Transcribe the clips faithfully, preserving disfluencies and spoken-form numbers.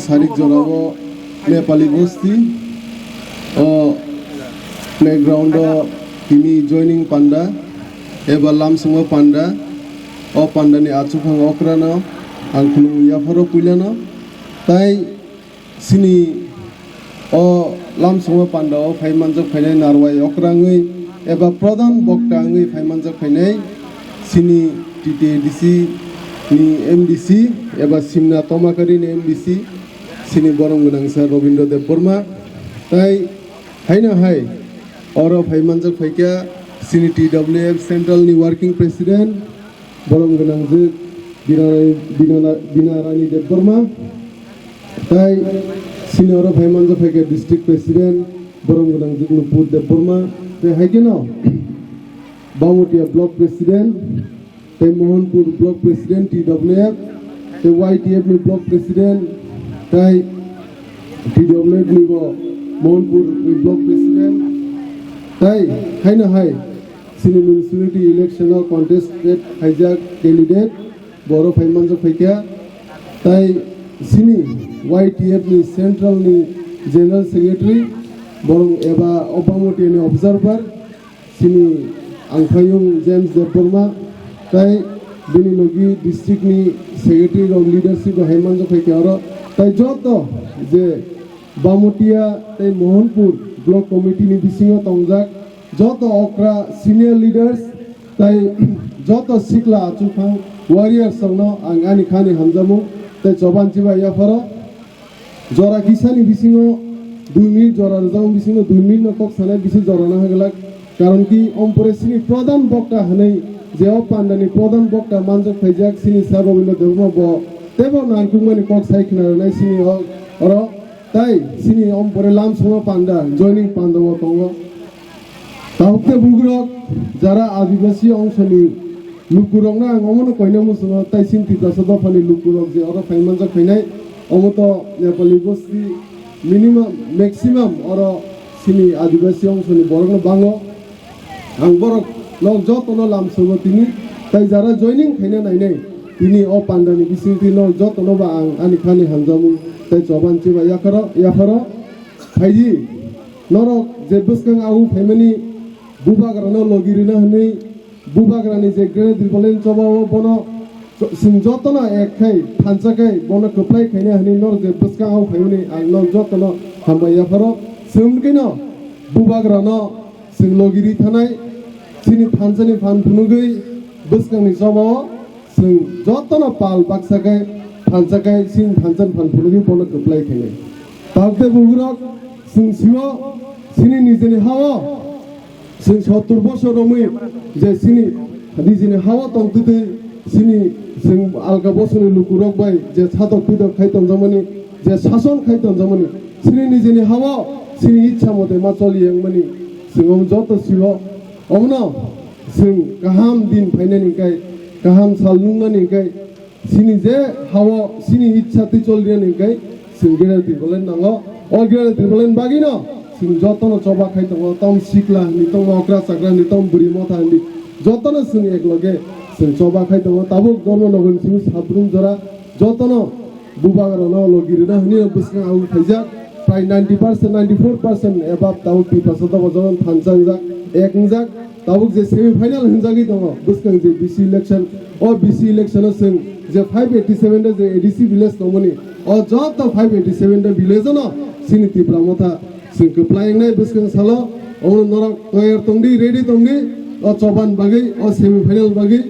Tarik jorao Nepali bosti o playground o tini joining panda eba lamsongo panda, o panda ni achuphang okrano ang khulumung yapharo puilano. Tai sini o lamsongo panda o phai manjak phainai narwai okra wngwi eba pradhan bokta wngwi phai manjak phainai sini T T A D C ni M D C eba Simna Tomakari ni M D C sini borom gwnang sir Robindra Debbarma. Tai haino hai oro phai manjak phaikha sini T W F Central ni working president borom gwnang jwk Bina, Bina, Bina Rani Debbarma. Tai sini oro phai manjak phaikha district president borom gwnang jwk Nupur Debbarma. Tai haikhe no Bamutia block president, tei Mohanpur Block President T W F, tei Y T F ni Block President, tei T W F ni bo Mohanpur ni Block President, tei haino hai sini municipality election o contested khaijak candidate borok phai manjak phaikha, tei sini Y T F ni Central ni General Secretary borok eba Bamutia ni observer, sini angphayung James Debbarma, tai bini logi district ni secretary rok leadership rok hai manjak phaikha oro, tai joto je Bamutia tai Mohanpur block committee ni bisingo tongjak joto okra senior leaders tai joto sikla achuphang warriors rokno ang ani khani hamjamung tai choban chibai yapharo. Jora kisani bisingo dui minute, jora rwjakmani bisingo dui minute no kok sanai bisi jora no haglak. Karon ki ompore sini pradhan bokta hwnwi je o pandani pradhan bokta manjak phaijak sini Sir Robindra Debbarma bo tebo nangkukmani kok sai khna rwnai sini o oro tai sini ompore lamsongo panda joining panda o tongo. Tabuk tei bugrok jara Adibasi ongsoni lukurokno ang omono koina muchungo, tai chini Tiprasa dophani lukurok je oro phai manjak phainai, omo to Nepali bosti minimum, maximum oro chini Adibasi ongsoni borokno bango. Ang borok nok jotono lamsogo tini, tai jara joining khaina nainai tini o pandani bisingtwi nok jotono ba ang ani khani hamjamung tai choban chiba yapharo, yapharo. Phaidi, norok je bwskang au phaimani bubagrano logi rwna hwnwi bubagrani je Greater Tipraland chobao bono chwng jotono ek khai thansa khai bono kwplai khaina hwnwi norok je bwskang au phaimani ang norok jotono hambai yapharo. Chwng kino bubagrano chwng logi ri thanai chini thansani phan phunugwi bwskangni chobao chwng jotono pal baksa khe thansa khe chini thansani phan phunugwi bono kwplai khainai. Tabuk tei bugrok chwng sio chini nijini hao chwng sottur bosor romwi je chini nijini hao tongtwtwi chini chwng alka bosoni lukurok bai je satok pitok khai tongjakmani, je sason khai tongjakmani, chini nijini hao chini ichha mote ma choli wngmani chwng omo joto sio. Omono chwng kaham din phainani hwnkhe, kaham sal nungnani hwnkhe, chini je hao chini ichha twi choli rwnani hwnkhe chwng Greater Tipraland nango. O Greater Tipraland bagwino chwng jotono choba khai tongo, tamo sikla hwnwi tongma, okra chakra hwnwi tongma, bwrwi motha hwnwi jotono chwng ekloge chwng choba khai tongo. Tabuk Dharmanagar ni simi Sabrum jora jotono bubagrano logi rwna hwnwi bwskang au khaijak. Prai ninety percent, ninety-four percent above tabuk Tiprasa dophano jotono thansa wngjak, ek wngjak. Tabuk je semi final hwnjagwi tongo bwskang je B C election, o B C election o chwng je five eighty seven de je A D C village tongmani, o joto five eighty seven de village no chini Tipra Motha chwng kwplai wngnai bwskang salo. Omo norok toyar tongdi, ready tongdi o choban bagwi, o semi final bagwi.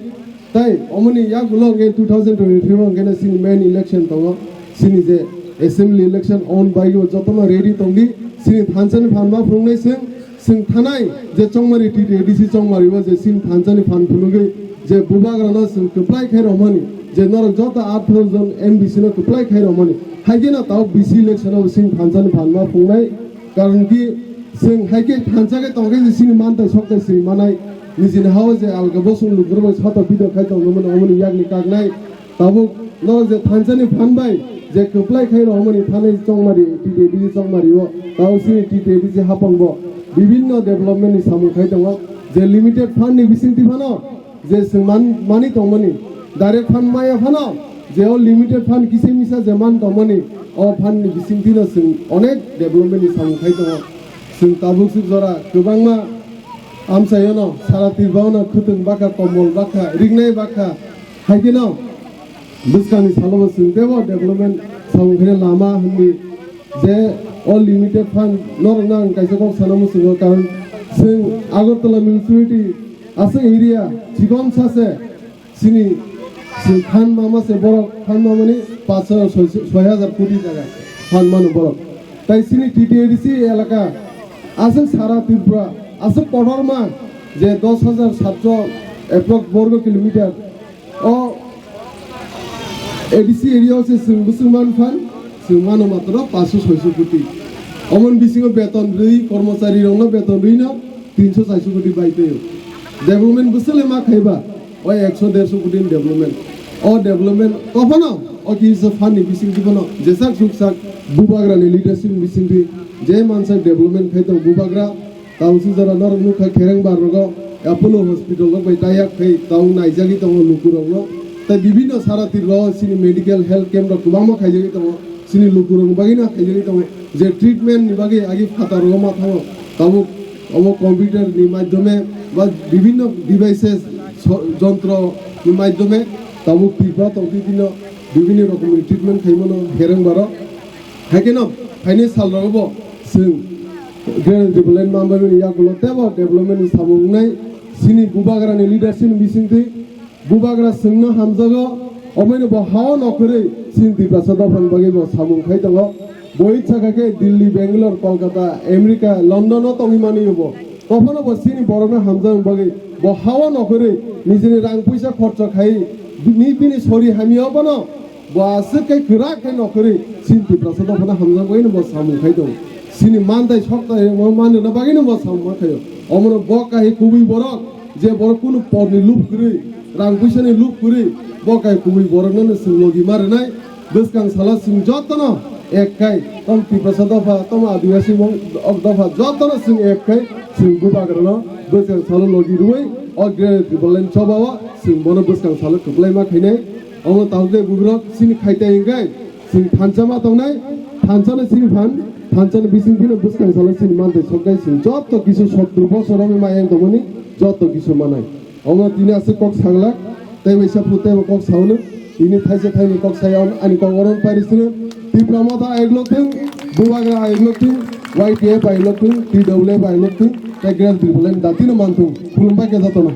Tai omoni yagulo hwnkhe two thousand twenty-three o hwnkhe chini main election tongo, chini je assembly election, on bagwi jotono ready tongdi. Chini thansani phan ma phunuknai chwng, chwng thanai je Chongmari T T A D C Chongmari o je chini thansani phan phunugwi je bubagrano chwng kwplai khai romani, je norok joto atharo jon M D C no kwplai khai romani, haikhe no tabuk B C election o chini thansani phan ma phunuknai. Karon ki chwng hai khe thansa khe tong khe chini mantai soktai chwng manai, nijini hao je alka bosong lukurok bai satok pitok khai tongmani, omoni yakni kaknai. Tabuk no je thansani phan bai je kwplai khai romani thanai Chongmari, T T A D C Chongmari o, tabuk chini T T A D C hapang bo bibinno development ni samung khai tongo, je limited fund ni bisingtwi phano je chwng man-, mani tongmani, direct fund maya phano Je o limited fund kisa misa je man tongmani, o fund ni bisingtwi no chwng onek development ni samung khai tongo. Chwng tabuk swk jora kwbangma amchaiono sara Tripura no khwtwng bakha, kombol bakha, ringnai bakha, hai kheno bwskangni salo bo chwng teibo development samung khaina lama hwnwi je o limited fund norokno ang kaisa kok sana muchungo, karon chwng Agartala municipality aswk area chikon sa se chini chwng phan mama se borok phan mamani paanch soi hajar koti taka phan mano borok. Tai chini T T A D C elaka aswk sara Tripura aswk kotorma je dos hajar satso approx borgo kilometer o A D C area o se chwng bwswk man phan, chwng mano matro paanch soi koti. Omon bisingo beton rwi, kormochari rokno beton rwino tinso chairso koti bai twi. Development bwswk le ma khaiba, o ekso derso koti ni development. O development kophano, o kisa phan ni bisingtwi phano, jesak suksak bubagra ni leadership ni bisingtwi, je mansa development khai tongo bubagra, Tausi jora norok nukha Kherengbar rogo Apollo Hospital rok bai tayak khai tong naijagwi tongo lukurokno. Tai bibinno sara Tripura o chini medical health camp rok kwbangma khaijagwi tongo. Chini lukurokni bagwino khaijagwi tongo. Je treatment ni bagwi agi phatar rogo ma thango. Tabuk obo computer ni maidhyome ba bibinno devices so-, jontro ni maidhyome tabuk Tripura tongtwi tino bibinno rokomni treatment khaimano Kherengbar o. Hai kheno phaini sal rogo bo chwng Greater Tipraland manbaimani yagulo teibo development ni samung wngnai chini bubagra ni leadership ni bisingtwi bubagra chwngno hamjago, omoino bo hao nokhorwi chini Tiprasa dophani bagwi bo samung khai tongo. Bo itsa kha khe Delhi, Bangalore, Kolkata, America, London o tongwi mani bo. Tophano bo chini borokno hamjakna bagwi bo hao nokhorwi nijini rang puisa khorcho khai ni bini sori hamya bono Bo aswk khe kwrak khe nokhorwi chini Tiprasa dophano hamjakna bagwino bo samung khai tongo. Chini mantai soktai rwma manrwna bagwino bo samung ma khaio. Omono bo kahai kubui borok, je borok kunu porni lub kwrwi, rang puisani lub kwrwi, bo kahai kubui borokno no chwng logi ma rwnai. Bwskang salo chwng jotono ek khai, tom Tiprasa dopha, tom Adivasi mong-, ok dopha jotono chwng ek khai, chwng bubagrano bwskang salo logi rwui, o Greater Tipraland chobao chwng bono bwskang salo kwplai ma khainai. Omo tabuk de bugrok chini khaitai hingkai chwng thansa ma tongnai, thansa no chini phan, thansa ni bising phino bwskang salo chini mantai soknai chwng jotto kisu sottor bosor romwi ma yang tongmani jotto kisu manai. Omo tini aswk kok sanglak, tei waisa phu tei bo kok saunw, tini thaisa thaini kok saya ani kok oron pairi swnw, Tipra Motha ayuk lok thung, Bubagra ayuk lok thung, Y T F ayuk lok thung, T W F ayuk lok thung, tei Greater Tipraland datino man thung. Khulumbai khe jotono.